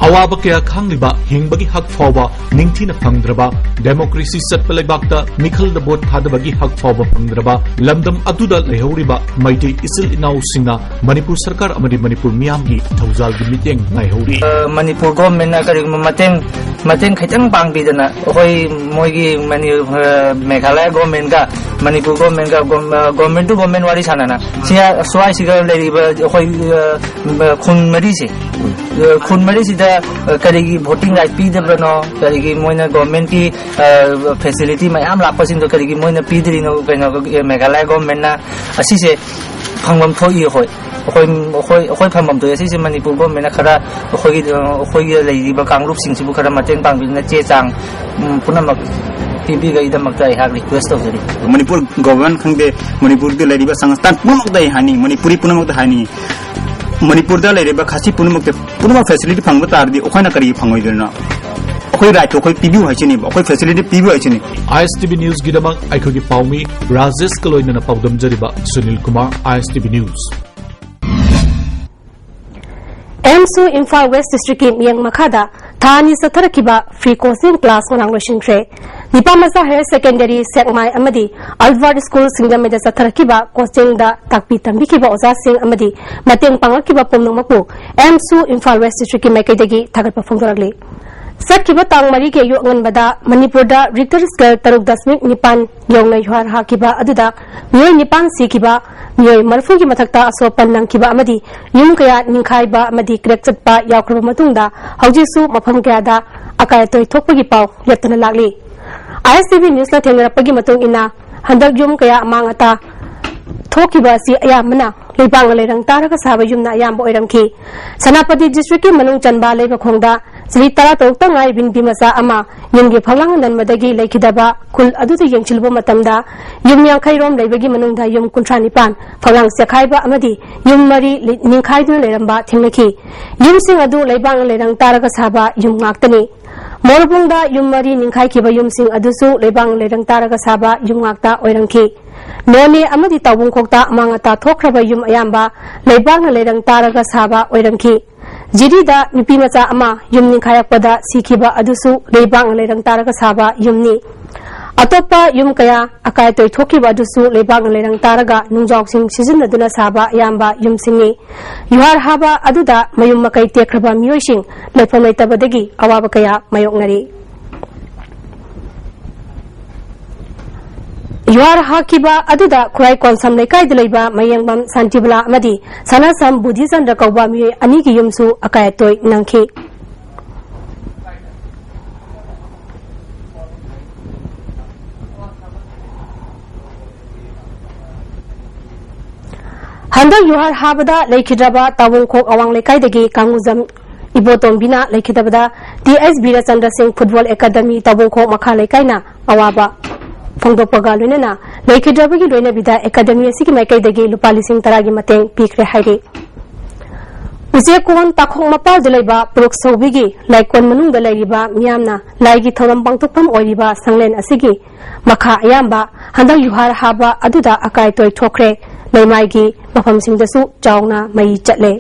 ꯑꯋꯥꯕ ꯀꯌꯥ ꯈꯥꯡꯂꯤꯕ, ꯍꯤꯡꯕꯒꯤ ꯍꯛ ꯐꯥꯎꯕ ꯅꯤꯡꯊꯤꯅ ꯐꯪꯗ꯭ꯔꯕ, ꯗꯦꯃꯣꯀ꯭ꯔꯦꯁꯤ ꯆꯠꯄ ꯂꯩꯕꯥꯛꯇ ꯃꯤꯈꯜꯗ ꯚꯣꯠ ꯊꯥꯗꯕꯒꯤ ꯍꯛ ꯐꯥꯎꯕ ꯐꯪꯗ꯭ꯔꯕ ꯂꯝꯗꯝ ꯑꯗꯨꯗ ꯂꯩꯍꯧꯔꯤꯕ ꯃꯩꯇꯩ ꯏꯆꯤꯜ ꯏꯅꯥꯎꯁꯤꯡꯅ ꯃꯅꯤꯄꯨꯔ ꯁꯔꯀꯥꯔ ꯑꯃꯗꯤ ꯃꯅꯤꯄꯨꯔ ꯃꯤꯌꯥꯝꯒꯤ ꯊꯧꯖꯥꯜꯒꯤ ꯃꯤꯠꯌꯦꯡ ꯉꯥꯏꯍꯧꯔꯤ꯫ ꯑ, ꯃꯅꯤꯄꯨꯔ ꯒꯣꯔꯃꯦꯟꯅ ꯀꯔꯤꯒꯨꯝꯕ ꯃꯇꯦꯡ, ꯃꯇꯦꯡ ꯈꯤꯇꯪ ꯄꯥꯡꯕꯤꯗꯅ ꯑꯩꯈꯣꯏ ꯃꯣꯏꯒꯤ ꯃꯅꯤ-, ꯑ, ꯃꯦꯘꯥꯂꯌꯥ ꯒꯣꯔꯃꯦꯟꯒ ꯃꯅꯤꯄꯨꯔ ꯒꯣꯔꯃꯦꯟꯒ ꯒꯣꯔ-, ꯑ, ꯒꯣꯔꯃꯦꯟ ꯇꯨ ꯒꯣꯔꯃꯦꯟ ꯋꯥꯔꯤ ꯁꯥꯟꯅꯅ ꯁꯤ-, ꯁ꯭ꯋꯥꯏꯁꯤꯒ ꯂꯩꯔꯤꯕ ꯑꯩꯈꯣꯏ, ꯑ, ꯈꯨꯟ ꯃꯔꯤꯁꯦ, ꯑ, ꯈꯨꯟ ꯃꯔꯤꯁꯤꯗ, ꯑ, ꯀꯔꯤꯒꯤ ꯚꯣꯇꯤꯡ ꯔꯥꯏꯠ ꯄꯤꯗꯕꯅꯣ, ꯀꯔꯤꯒꯤ ꯃꯣꯏꯅ ꯒꯣꯔꯃꯦꯟꯒꯤ, ꯑ, ꯐꯦꯁꯤꯂꯤꯇꯤ ꯃꯌꯥꯝ ꯂꯥꯛꯄꯁꯤꯡꯗꯣ ꯀꯔꯤꯒꯤ ꯃꯣꯏꯅ ꯄꯤꯗ꯭ꯔꯤꯅꯣ, ꯀꯩꯅꯣ, ꯑ, ꯃꯦꯘꯥꯂꯌꯥ ꯒꯣꯔꯃꯦꯟꯅ? ꯑꯁꯤꯁꯦ ꯐꯪꯐꯝ ꯊꯣꯛꯏ꯫ ꯑꯩꯈꯣꯏ, ꯑꯩꯈꯣꯏ, ꯑꯩꯈꯣꯏ, ꯑꯩꯈꯣꯏ ꯐꯪꯐꯝ ꯊꯣꯛꯏ꯫ ꯑꯁꯤꯁꯦ ꯃꯅꯤꯄꯨꯔ ꯒꯣꯔꯃꯦꯟꯅ ꯈꯔ ꯑꯩꯈꯣꯏꯒꯤ, ꯑ, ꯑꯩꯈꯣꯏꯒꯤ ꯂꯩꯔꯤꯕ ꯀꯥꯡꯂꯨꯞꯁꯤꯡꯁꯤꯕꯨ ꯈꯔ ꯃꯇꯦꯡ ꯄꯥꯡꯕꯤꯗꯨꯅ ꯆꯦ ꯆꯥꯡ, ꯎꯝ, ꯄꯨꯝꯅꯃꯛ ꯄꯤꯕꯤꯕꯒꯤꯗꯃꯛꯇ ꯑꯩꯍꯥꯛ ꯔꯤꯀ꯭ꯋꯦꯁ ꯇꯧꯖꯔꯤ꯫ ꯃꯅꯤꯄꯨꯔ ꯒꯣꯔꯃꯦꯟ ꯈꯪꯗꯦ, ꯃꯅꯤꯄꯨꯔꯗ ꯂꯩꯔꯤꯕ ꯁꯪꯁꯊꯥꯟ ꯄꯨꯝꯅꯃꯛꯇ ꯑꯩ ꯍꯥꯏꯅꯤꯡꯉꯤ, ꯃꯅꯤꯄꯨꯔꯤ ꯄꯨꯝꯅꯃꯛꯇ ꯍꯥꯏꯅꯤꯡꯉꯤ, ꯃꯅꯤꯄꯨꯔꯗ ꯂꯩꯔꯤꯕ ꯈꯥꯁꯤ ꯄꯨꯝꯅꯃꯛꯇ ꯄꯨꯝꯅꯃꯛ ꯐꯦꯁꯤꯂꯤꯇꯤ ꯐꯪꯕ ꯇꯥꯔꯗꯤ ꯑꯩꯈꯣꯏꯅ ꯀꯔꯤꯒꯤ ꯐꯪꯉꯣꯏꯗꯣꯏꯅꯣ? ꯑꯩꯈꯣꯏ ꯔꯥꯏꯠꯇꯣ ꯑꯩꯈꯣꯏ ꯄꯤꯕꯤꯌꯨ ꯍꯥꯏꯁꯤꯅꯦꯕ, ꯑꯩꯈꯣꯏ ꯐꯦꯁꯤꯂꯤꯇꯤ ꯄꯤꯕꯤꯌꯨ ꯍꯥꯏꯁꯤꯅꯦ꯫ ꯑꯥꯏ ꯑꯦꯁ ꯇꯤ ꯚꯤ ꯅ꯭ꯌꯨꯁꯀꯤꯗꯃꯛ ꯑꯩꯈꯣꯏꯒꯤ ꯄꯥꯎꯃꯤ ꯔꯥꯖꯦꯁꯀ ꯂꯣꯏꯅꯅ ꯄꯥꯎꯗꯝꯖꯔꯤꯕ Sunil Kumar, I S T V news. ꯑꯦꯝꯁꯨ ꯏꯝꯐꯥꯜ ꯋꯦꯁ ꯗꯤꯁꯇ꯭ꯔꯤꯛꯀꯤ ꯃꯤꯠꯌꯦꯡ ꯃꯈꯥꯗ ꯊꯥ ꯑꯅꯤ ꯆꯠꯊꯔꯛꯈꯤꯕ ꯐ꯭ꯔꯤ ꯀꯣꯆꯤꯡ ꯀ꯭ꯂꯥꯁ ꯉꯔꯥꯡ ꯂꯣꯏꯁꯤꯟꯈ꯭ꯔꯦ꯫ ꯅꯤꯄꯥ ꯃꯆꯥ ꯍꯥꯌꯔ ꯁꯦꯀꯦꯟꯗꯔꯤ, ꯁꯦꯛꯃꯥꯏ ꯑꯃꯗꯤ ꯑꯜꯕꯥꯔꯠ ꯁ꯭ꯀꯨꯜ ꯁꯤꯡꯖꯃꯩꯗ ꯆꯠꯊꯔꯛꯈꯤꯕ ꯀꯣꯆꯤꯡꯗ ꯇꯥꯛꯄꯤ ꯇꯝꯕꯤꯈꯤꯕ ꯑꯣꯖꯥꯁꯤꯡ ꯑꯃꯗꯤ ꯃꯇꯦꯡ ꯄꯥꯡꯂꯛꯈꯤꯕ ꯄꯨꯝꯅꯃꯛꯄꯨ ꯑꯦꯝꯁꯨ ꯏꯝꯐꯥꯜ ꯋꯦꯁ ꯗꯤꯁꯇ꯭ꯔꯤꯛꯀꯤ ꯃꯥꯏꯀꯩꯗꯒꯤ ꯊꯥꯒꯠꯄ ꯐꯣꯡꯗꯣꯔꯛꯂꯤ꯫ ꯆꯠꯈꯤꯕ ꯇꯥꯡ ꯃꯔꯤꯒꯤ ꯑꯌꯨꯛ ꯑꯉꯟꯕꯗ ꯃꯅꯤꯄꯨꯔꯗ ꯔꯤꯛꯇꯔ ꯁ꯭ꯀꯦꯜ ꯇꯔꯨꯛ ꯗꯁꯃꯤꯛ ꯅꯤꯄꯥꯟ ꯌꯧꯅ ꯌꯨꯍꯥꯔ ꯍꯥꯈꯤꯕ ꯑꯗꯨꯗ ꯃꯤꯑꯣꯏ ꯅꯤꯄꯥꯟ ꯁꯤꯈꯤꯕ, ꯃꯤꯑꯣꯏ ꯃꯔꯤꯐꯨꯒꯤ ꯃꯊꯛꯇ ꯑꯁꯣꯛ ꯑꯄꯟ ꯅꯪꯈꯤꯕ ꯑꯃꯗꯤ ꯌꯨꯝ ꯀꯌꯥ ꯅꯤꯡꯈꯥꯏꯕ ꯑꯃꯗꯤ ꯀ꯭ꯔꯦꯛ ꯆꯠꯄ ꯌꯥꯎꯈ꯭ꯔꯕ ꯃꯇꯨꯡꯗ ꯍꯧꯖꯤꯛꯁꯨ ꯃꯐꯝ ꯀꯌꯥꯗ ꯑꯀꯥꯏ ꯑꯇꯣꯏ ꯊꯣꯛꯄꯒꯤ ꯄꯥꯎ ꯂꯦꯞꯇꯅ ꯂꯥꯛꯂꯤ꯫ ISTV News ꯅ ꯊꯦꯡꯅꯔꯛꯄꯒꯤ ꯃꯇꯨꯡ ꯏꯟꯅ, ꯍꯟꯗꯛ ꯌꯨꯝ ꯀꯌꯥ ꯑꯃꯥꯡ ꯑꯇꯥ ꯊꯣꯛꯈꯤꯕ ꯑꯁꯤ ꯑꯌꯥꯝꯕꯅ ꯂꯩꯕꯥꯛꯅ ꯂꯩꯔꯪ ꯇꯥꯔꯒ ꯁꯥꯕ ꯌꯨꯝꯅ ꯑꯌꯥꯝꯕ ꯑꯣꯏꯔꯝꯈꯤ꯫ ꯁꯦꯅꯥꯄꯇꯤ district ꯀꯤ ꯃꯅꯨꯡ ꯆꯟꯕ ꯂꯩꯃꯈꯣꯡꯗ ꯆꯍꯤ ꯇꯔꯥ ꯇꯔꯨꯛꯇ ꯉꯥꯏꯔꯤꯕꯤ ꯅꯨꯄꯤ ꯃꯆꯥ ꯑꯃ ꯌꯨꯝꯒꯤ ꯐꯛꯂꯥꯡ ꯅꯟꯕꯗꯒꯤ ꯂꯩꯈꯤꯗꯕ ꯈꯨꯜ ꯑꯗꯨꯗ ꯌꯦꯡꯁꯤꯜꯂꯨꯕ ꯃꯇꯝꯗ, ꯌꯨꯝ ꯌꯥꯡꯈꯩ ꯔꯣꯝ ꯂꯩꯕꯒꯤ ꯃꯅꯨꯡꯗ ꯌꯨꯝ ꯀꯨꯟꯊ꯭ꯔꯥ ꯅꯤꯄꯥꯟ ꯐꯛꯂꯥꯡ ꯆꯦꯛꯈꯥꯏꯕ ꯑꯃꯗꯤ ꯌꯨꯝ ꯃꯔꯤ ꯂꯤ-, ꯅꯤꯡꯈꯥꯏꯗꯨꯅ ꯂꯩꯔꯝꯕ ꯊꯦꯡꯅꯈꯤ꯫ ꯌꯨꯝꯁꯤꯡ ꯑꯗꯨ ꯂꯩꯕꯥꯛꯅ ꯂꯩꯔꯪ ꯇꯥꯔꯒ ꯁꯥꯕ ꯌꯨꯝ ꯉꯥꯛꯇꯅꯤ꯫ ꯃꯣꯔꯕꯨꯡꯗ ꯌꯨꯝ ꯃꯔꯤ ꯅꯤꯡꯈꯥꯏꯈꯤꯕ ꯌꯨꯝꯁꯤꯡ ꯑꯗꯨꯁꯨ ꯂꯩꯕꯥꯛꯅ ꯂꯩꯔꯪ ꯇꯥꯔꯒ ꯁꯥꯕ ꯌꯨꯝ ꯉꯥꯛꯇ ꯑꯣꯏꯔꯝꯈꯤ꯫ ꯅꯣꯅꯦ ꯑꯃꯗꯤ ꯇꯥꯎꯕꯨꯡꯈꯣꯛꯇ ꯑꯃꯥꯡ ꯑꯇꯥ ꯊꯣꯛꯈ꯭ꯔꯕ ꯌꯨꯝ ꯑꯌꯥꯝꯕ ꯂꯩꯕꯥꯛꯅ ꯂꯩꯔꯪ ꯇꯥꯔꯒ ꯁꯥꯕ ꯑꯣꯏꯔꯝꯈꯤ꯫ ꯖꯤꯔꯤꯗ ꯅꯨꯄꯤ ꯃꯆꯥ ꯑꯃ ꯌꯨꯝ ꯅꯤꯡꯈꯥꯏꯔꯛꯄꯗ ꯁꯤꯈꯤꯕ ꯑꯗꯨꯁꯨ ꯂꯩꯕꯥꯛꯅ ꯂꯩꯔꯪ ꯇꯥꯔꯒ ꯁꯥꯕ ꯌꯨꯝꯅꯤ꯫ ꯑꯇꯣꯞꯄ ꯌꯨꯝ ꯀꯌꯥ ꯑꯀꯥꯏ ꯑꯇꯣꯏ ꯊꯣꯛꯈꯤꯕ ꯑꯗꯨꯁꯨ ꯂꯩꯕꯥꯛꯅ ꯂꯩꯔꯪ ꯇꯥꯔꯒ ꯅꯨꯡꯖꯥꯎꯁꯤꯡ ꯁꯤꯖꯤꯟꯅꯗꯨꯅ ꯁꯥꯕ ꯑꯌꯥꯝꯕ ꯌꯨꯝꯁꯤꯡꯅꯤ꯫ ꯌꯨꯍꯥꯔ ꯍꯥꯕ ꯑꯗꯨꯗ ꯃꯌꯨꯝ ꯃꯀꯩ ꯇꯦꯛꯈ꯭ꯔꯕ ꯃꯤꯑꯣꯏꯁꯤꯡ ꯂꯩꯐꯝ ꯂꯩꯇꯕꯗꯒꯤ ꯑꯋꯥꯕ ꯀꯌꯥ ꯃꯥꯌꯣꯛꯅꯔꯤ꯫ ꯌꯨꯍꯥꯔ ꯍꯥꯈꯤꯕ ꯑꯗꯨꯗ ꯈꯨꯔꯥꯏ ꯀꯣꯟꯁꯝ ꯂꯩꯀꯥꯏꯗ ꯂꯩꯕ ꯃꯌꯦꯡꯕꯝ ꯁꯥꯟꯇꯤꯕꯂꯥ ꯑꯃꯗꯤ ꯁꯅꯥꯁꯝ ꯕꯨꯙꯤꯆꯟꯗ꯭ꯔ ꯀꯧꯕ ꯃꯤꯑꯣꯏ ꯑꯅꯤꯒꯤ ꯌꯨꯝꯁꯨ ꯑꯀꯥꯏ ꯑꯇꯣꯏ ꯅꯪꯈꯤ꯫ ꯍꯟꯗꯛ ꯌꯨꯍꯥꯔ ꯍꯥꯕꯗ ꯂꯩꯈꯤꯗ꯭ꯔꯕ ꯇꯥꯕꯨꯡꯈꯣꯛ ꯑꯋꯥꯡ ꯂꯩꯀꯥꯏꯗꯒꯤ ꯀꯥꯡꯉꯨꯖꯝ ꯏꯕꯣꯇꯣꯝꯕꯤꯅ ꯂꯩꯈꯤꯗꯕꯗ ꯇꯤ ꯑꯦꯁ ꯕꯤꯔꯆꯟꯗ꯭ꯔ ꯁꯤꯡ ꯐꯨꯠꯕꯣꯜ ꯑꯦꯀꯥꯗꯃꯤ ꯇꯥꯕꯨꯡꯈꯣꯛ ꯃꯈꯥ ꯂꯩꯀꯥꯏꯅ ꯑꯋꯥꯕ ꯐꯣꯡꯗꯣꯛꯄꯒ ꯂꯣꯏꯅꯅ ꯂꯩꯈꯤꯗ꯭ꯔꯕꯒꯤ ꯂꯣꯏꯅꯕꯤꯗ ꯑꯦꯀꯥꯗꯃꯤ ꯑꯁꯤꯒꯤ ꯃꯥꯏꯀꯩꯗꯒꯤ ꯂꯨꯄꯥ ꯂꯤꯁꯤꯡ ꯇꯔꯥꯒꯤ ꯃꯇꯦꯡ ꯄꯤꯈ꯭ꯔꯦ ꯍꯥꯏꯔꯤ꯫ ꯎꯆꯦꯛꯀꯣꯟ ꯇꯥꯈꯣꯡ ꯃꯄꯥꯜꯗ ꯂꯩꯕ ꯄꯨꯔꯛꯁꯧꯕꯤꯒꯤ ꯂꯥꯏꯀꯣꯟ ꯃꯅꯨꯡꯗ ꯂꯩꯔꯤꯕ ꯃꯤꯌꯥꯝꯅ ꯂꯥꯏꯒꯤ ꯊꯧꯔꯝ ꯄꯥꯡꯊꯣꯛꯐꯝ ꯑꯣꯏꯔꯤꯕ ꯁꯪꯂꯦꯟ ꯑꯁꯤꯒꯤ ꯃꯈꯥ ꯑꯌꯥꯝꯕ ꯍꯟꯗꯛ ꯌꯨꯍꯥꯔ ꯍꯥꯕ ꯑꯗꯨꯗ ꯑꯀꯥꯏ ꯑꯇꯣꯏ ꯊꯣꯛꯈ꯭ꯔꯦ꯫ ꯂꯩꯃꯥꯏꯒꯤ ꯃꯐꯝꯁꯤꯡꯗꯁꯨ ꯆꯥꯎꯅ ꯃꯩ ꯆꯠꯂꯦ꯫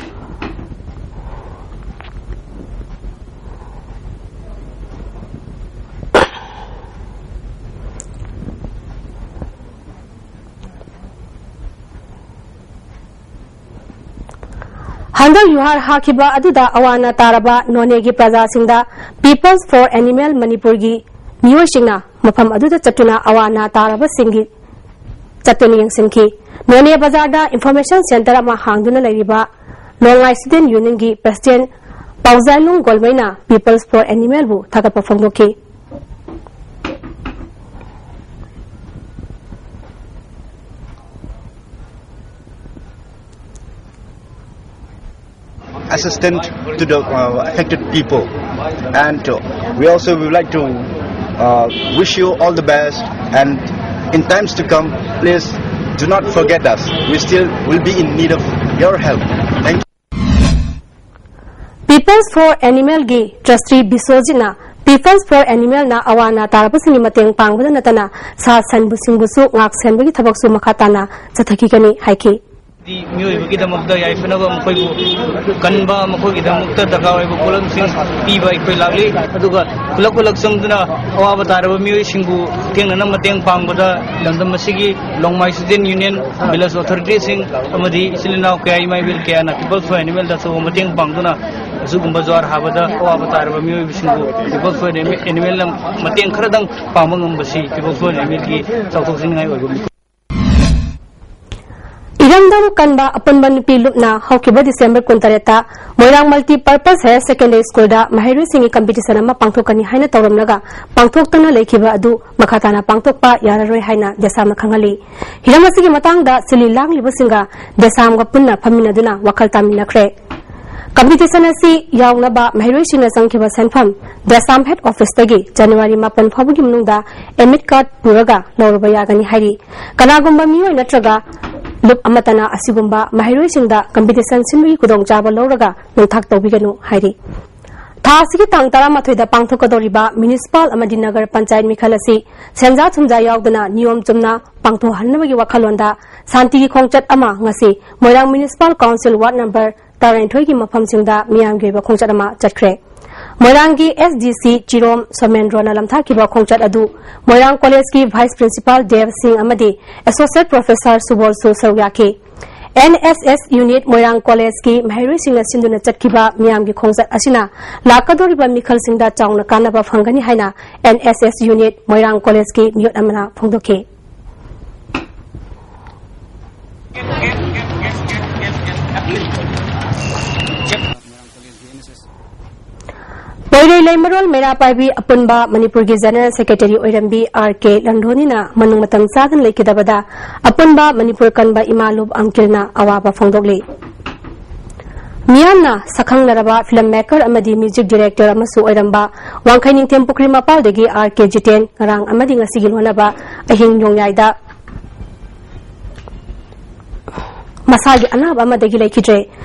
ꯍꯟꯗꯛ ꯌꯨꯍꯥꯔ ꯍꯥꯈꯤꯕ ꯑꯗꯨꯗ ꯑꯋꯥ ꯑꯅꯥ ꯇꯥꯔꯕ ꯅꯣꯅꯦꯒꯤ ꯄ꯭ꯔꯖꯥꯁꯤꯡꯗ Peoples for Animal ꯃꯅꯤꯄꯨꯔꯒꯤ ꯃꯤꯑꯣꯏꯁꯤꯡꯅ ꯃꯐꯝ ꯑꯗꯨꯗ ꯆꯠꯇꯨꯅ ꯑꯋꯥ ꯑꯅꯥ ꯇꯥꯔꯕꯁꯤꯡꯒꯤ ꯆꯠꯇꯨꯅ ꯌꯦꯡꯁꯤꯟꯈꯤ꯫ ꯅꯣꯅꯦ ꯕꯖꯥꯔꯗ information centre ꯑꯃ ꯍꯥꯡꯗꯨꯅ ꯂꯩꯔꯤꯕ ꯂꯣꯡꯃꯥꯏ Student Unionꯒꯤ President ꯄꯥꯎꯖꯥꯏꯅꯨꯡ ꯒꯣꯜꯃꯩꯅ Peoples for Animalꯕꯨ ꯊꯥꯒꯠꯄ ꯐꯣꯡꯗꯣꯛꯈꯤ꯫ Assistance to the uh, affected people. And uh, we also would like to uh, wish you all the best. And in times to come, please do not forget us. We still will be in need of your help. Thank you. Peoples for Animalꯒꯤ Trustee ꯕꯤꯁ꯭ꯋꯖꯤꯠꯅ Peoples for Animalꯅ ꯑꯋꯥ ꯑꯅꯥ ꯇꯥꯔꯕꯁꯤꯡꯒꯤ ꯃꯇꯦꯡ ꯄꯥꯡꯕꯗ ꯅꯠꯇꯅ ꯁꯥ ꯁꯟꯕꯨꯁꯤꯡꯕꯨꯁꯨ ꯉꯥꯛ ꯁꯦꯟꯕꯒꯤ ꯊꯕꯛꯁꯨ ꯃꯈꯥ ꯇꯥꯅ ꯆꯠꯊꯈꯤꯒꯅꯤ ꯍꯥꯏꯈꯤ꯫ ꯃꯤꯑꯣꯏꯕꯒꯤꯗꯃꯛꯇ ꯌꯥꯏꯐꯅꯕ ꯃꯈꯣꯏꯕꯨ ꯀꯟꯕ, ꯃꯈꯣꯏꯒꯤꯗꯃꯛꯇ ꯗꯔꯀꯥꯔ ꯑꯣꯏꯕ ꯄꯣꯠꯂꯝꯁꯤꯡ ꯄꯤꯕ ꯑꯩꯈꯣꯏ ꯂꯥꯛꯂꯤ꯫ ꯑꯗꯨꯒ ꯈꯨꯜꯂꯛ ꯈꯨꯜꯂꯛ ꯆꯪꯗꯨꯅ ꯑꯋꯥꯕ ꯇꯥꯔꯕ ꯃꯤꯑꯣꯏꯁꯤꯡꯕꯨ ꯊꯦꯡꯅꯅ ꯃꯇꯦꯡ ꯄꯥꯡꯕꯗ ꯂꯝꯗꯝ ꯑꯁꯤꯒꯤ ꯂꯣꯡꯃꯥꯏ Student Union, Village Authorityꯁꯤꯡ ꯑꯃꯗꯤ ꯏꯆꯤꯜ ꯏꯅꯥꯎ ꯀꯌꯥ, ꯏꯃꯥ ꯏꯕꯦꯜ ꯀꯌꯥꯅ Peoples for Animalꯗ ꯑꯆꯧꯕ ꯃꯇꯦꯡ ꯄꯥꯡꯗꯨꯅ ꯑꯁꯤꯒꯨꯝꯕ ꯖ꯭ꯋꯥꯔ ꯍꯥꯕꯗ ꯑꯋꯥꯕ ꯇꯥꯔꯕ ꯃꯤꯑꯣꯏꯕꯁꯤꯡꯕꯨ Peoples for Animalꯅ ꯃꯇꯦꯡ ꯈꯔꯗꯪ ꯄꯥꯡꯕ ꯉꯝꯕꯁꯤ Peoples for Animalꯒꯤ ꯆꯥꯎꯊꯣꯛꯆꯅꯤꯡꯉꯥꯏ ꯑꯣꯏꯕ ꯃꯤꯀꯨꯞ꯫ ꯏꯔꯝꯗꯝ ꯀꯟꯕ ꯑꯄꯨꯟꯕ ꯅꯨꯄꯤ ꯂꯨꯞꯅ ꯍꯧꯈꯤꯕ ꯗꯤꯁꯦꯝꯕꯔ ꯀꯨꯟꯇꯔꯦꯠꯇ ꯃꯣꯏꯔꯥꯡ Multi Purpose Higher Secondary Schoolꯗ ꯃꯍꯩꯔꯣꯏꯁꯤꯡꯒꯤ competition ꯑꯃ ꯄꯥꯡꯊꯣꯛꯀꯅꯤ ꯍꯥꯏꯅ ꯇꯧꯔꯝꯂꯒ ꯄꯥꯡꯊꯣꯛꯇꯅ ꯂꯩꯈꯤꯕ ꯑꯗꯨ ꯃꯈꯥ ꯇꯥꯅ ꯄꯥꯡꯊꯣꯛꯄ ꯌꯥꯔꯔꯣꯏ ꯍꯥꯏꯅ ꯗꯦꯁꯥꯝꯅ ꯈꯪꯍꯜꯂꯤ꯫ ꯍꯤꯔꯝ ꯑꯁꯤꯒꯤ ꯃꯇꯥꯡꯗ ꯁꯤꯜꯂꯤ ꯂꯥꯡꯂꯤꯕꯁꯤꯡꯒ ꯗꯦꯁꯥꯝꯒ ꯄꯨꯟꯅ ꯐꯝꯃꯤꯟꯅꯗꯨꯅ ꯋꯥꯈꯜ ꯇꯥꯃꯤꯟꯅꯈ꯭ꯔꯦ꯫ Competition ꯑꯁꯤ ꯌꯥꯎꯅꯕ ꯃꯍꯩꯔꯣꯏꯁꯤꯡꯅ ꯆꯪꯈꯤꯕ ꯁꯦꯟꯐꯝ ꯗꯦꯁꯥꯝ head officeꯇꯒꯤ ꯖꯅꯋꯥꯔꯤ ꯃꯥꯄꯟ ꯐꯥꯎꯕꯒꯤ ꯃꯅꯨꯡꯗ admit card ꯄꯨꯔꯒ ꯂꯧꯔꯨꯕ ꯌꯥꯒꯅꯤ ꯍꯥꯏꯔꯤ꯫ ꯀꯅꯥꯒꯨꯝꯕ ꯃꯤꯑꯣꯏ ꯅꯠꯇ꯭ꯔꯒ ꯂꯨꯞ ꯑꯃꯠꯇꯅ ꯑꯁꯤꯒꯨꯝꯕ ꯃꯍꯩꯔꯣꯏꯁꯤꯡꯗ competition ꯁꯤꯟꯕꯒꯤ ꯈꯨꯗꯣꯡꯆꯥꯕ ꯂꯧꯔꯒ ꯅꯝꯊꯥꯛ ꯇꯧꯕꯤꯒꯅꯨ ꯍꯥꯏꯔꯤ꯫ ꯊꯥ ꯑꯁꯤꯒꯤ ꯇꯥꯡ ꯇꯔꯥꯃꯥꯊꯣꯏꯗ ꯄꯥꯡꯊꯣꯛꯀꯗꯧꯔꯤꯕ municipal ꯑꯃꯗꯤ ꯅꯒꯔ ꯄꯟꯆꯥꯌꯠ ꯃꯤꯈꯜ ꯑꯁꯤ ꯁꯦꯟꯖꯥ ꯊꯨꯝꯖꯥ ꯌꯥꯎꯗꯅ ꯅꯤꯌꯣꯝ ꯆꯨꯝꯅ ꯄꯥꯡꯊꯣꯛꯍꯟꯅꯕꯒꯤ ꯋꯥꯈꯜꯂꯣꯟꯗ ꯁꯥꯟꯇꯤꯒꯤ ꯈꯣꯡꯆꯠ ꯑꯃ ꯉꯁꯤ ꯃꯣꯏꯔꯥꯡ Municipal Council ward number ꯇꯔꯥꯅꯤꯊꯣꯏꯒꯤ ꯃꯐꯝꯁꯤꯡꯗ ꯃꯤꯌꯥꯝꯒꯤ ꯑꯣꯏꯕ ꯈꯣꯡꯆꯠ ꯑꯃ ꯆꯠꯈ꯭ꯔꯦ꯫ ꯃꯣꯏꯔꯥꯡꯒꯤ SDC ꯆꯤꯔꯣꯝ ꯁꯣꯃꯦꯟꯗ꯭ꯔꯣꯅ ꯂꯝꯊꯥꯈꯤꯕ ꯈꯣꯡꯆꯠ ꯑꯗꯨ ꯃꯣꯏꯔꯥꯡ Collegeꯀꯤ Vice Principal ꯗꯦꯕ ꯁꯤꯡ ꯑꯃꯗꯤ Associate Professor ꯁꯨꯕꯣꯜꯁꯨ ꯁꯔꯨꯛ ꯌꯥꯈꯤ꯫ ꯑꯦꯟ ꯑꯦꯁ ꯑꯦꯁ ꯌꯨꯅꯤꯠ ꯃꯣꯏꯔꯥꯡ ꯀꯣꯂꯦꯖꯀꯤ ꯃꯍꯩꯔꯣꯏꯁꯤꯡꯅ ꯁꯤꯟꯗꯨꯅ ꯆꯠꯈꯤꯕ ꯃꯤꯌꯥꯝꯒꯤ ꯈꯣꯡꯆꯠ ꯑꯁꯤꯅ ꯂꯥꯛꯀꯗꯧꯔꯤꯕ ꯃꯤꯈꯜꯁꯤꯡꯗ ꯆꯥꯎꯅ ꯀꯥꯟꯅꯕ ꯐꯪꯒꯅꯤ ꯍꯥꯏꯅ ꯑꯦꯟ ꯑꯦꯁ ꯑꯦꯁ ꯌꯨꯅꯤꯠ ꯃꯣꯏꯔꯥꯡ ꯀꯣꯂꯦꯖꯀꯤ ꯃꯤꯍꯨꯠ ꯑꯃꯅ ꯐꯣꯡꯗꯣꯛꯈꯤ꯫ ꯄꯣꯏꯔꯩ ꯂꯩꯃꯔꯣꯜ ꯃꯩꯔꯥ ꯄꯥꯏꯕꯤ ꯑꯄꯨꯟꯕ ꯃꯅꯤꯄꯨꯔꯒꯤ ꯖꯦꯅꯔꯦꯜ ꯁꯦꯀ꯭ꯔꯦꯇꯔꯤ ꯑꯣꯏꯔꯝꯕꯤ ꯑꯥꯔ ꯀꯦ ꯂꯟꯙꯣꯅꯤꯅ ꯃꯅꯨꯡ ꯃꯇꯝ ꯆꯥꯗꯅ ꯂꯩꯈꯤꯗꯕꯗ ꯑꯄꯨꯟꯕ ꯃꯅꯤꯄꯨꯔ ꯀꯟꯕ ꯏꯃꯥ ꯂꯨꯞ ꯑꯪꯀꯤꯜꯅ ꯑꯋꯥꯕ ꯐꯣꯡꯗꯣꯛꯂꯤ꯫ ꯃꯤꯌꯥꯝꯅ ꯁꯛꯈꯪꯅꯔꯕ ꯐꯤꯂꯝ ꯃꯦꯀꯔ ꯑꯃꯗꯤ ꯃ꯭ꯌꯨꯖꯤꯛ ꯗꯤꯔꯦꯛꯇꯔ ꯑꯃꯁꯨ ꯑꯣꯏꯔꯝꯕ ꯋꯥꯡꯈꯩ ꯅꯤꯡꯊꯦꯝ ꯄꯨꯈ꯭ꯔꯤ ꯃꯄꯥꯜꯗꯒꯤ ꯑꯥꯔ ꯀꯦ ꯖꯤꯇꯦꯟ ꯉꯔꯥꯡ ꯑꯃꯗꯤ ꯉꯁꯤꯒꯤ ꯂꯣꯟꯅꯕ ꯑꯍꯤꯡ ꯅꯣꯡꯌꯥꯏꯗ ꯃꯁꯥꯒꯤ ꯑꯅꯥꯕ ꯑꯃꯗꯒꯤ ꯂꯩꯈꯤꯗ꯭ꯔꯦ꯫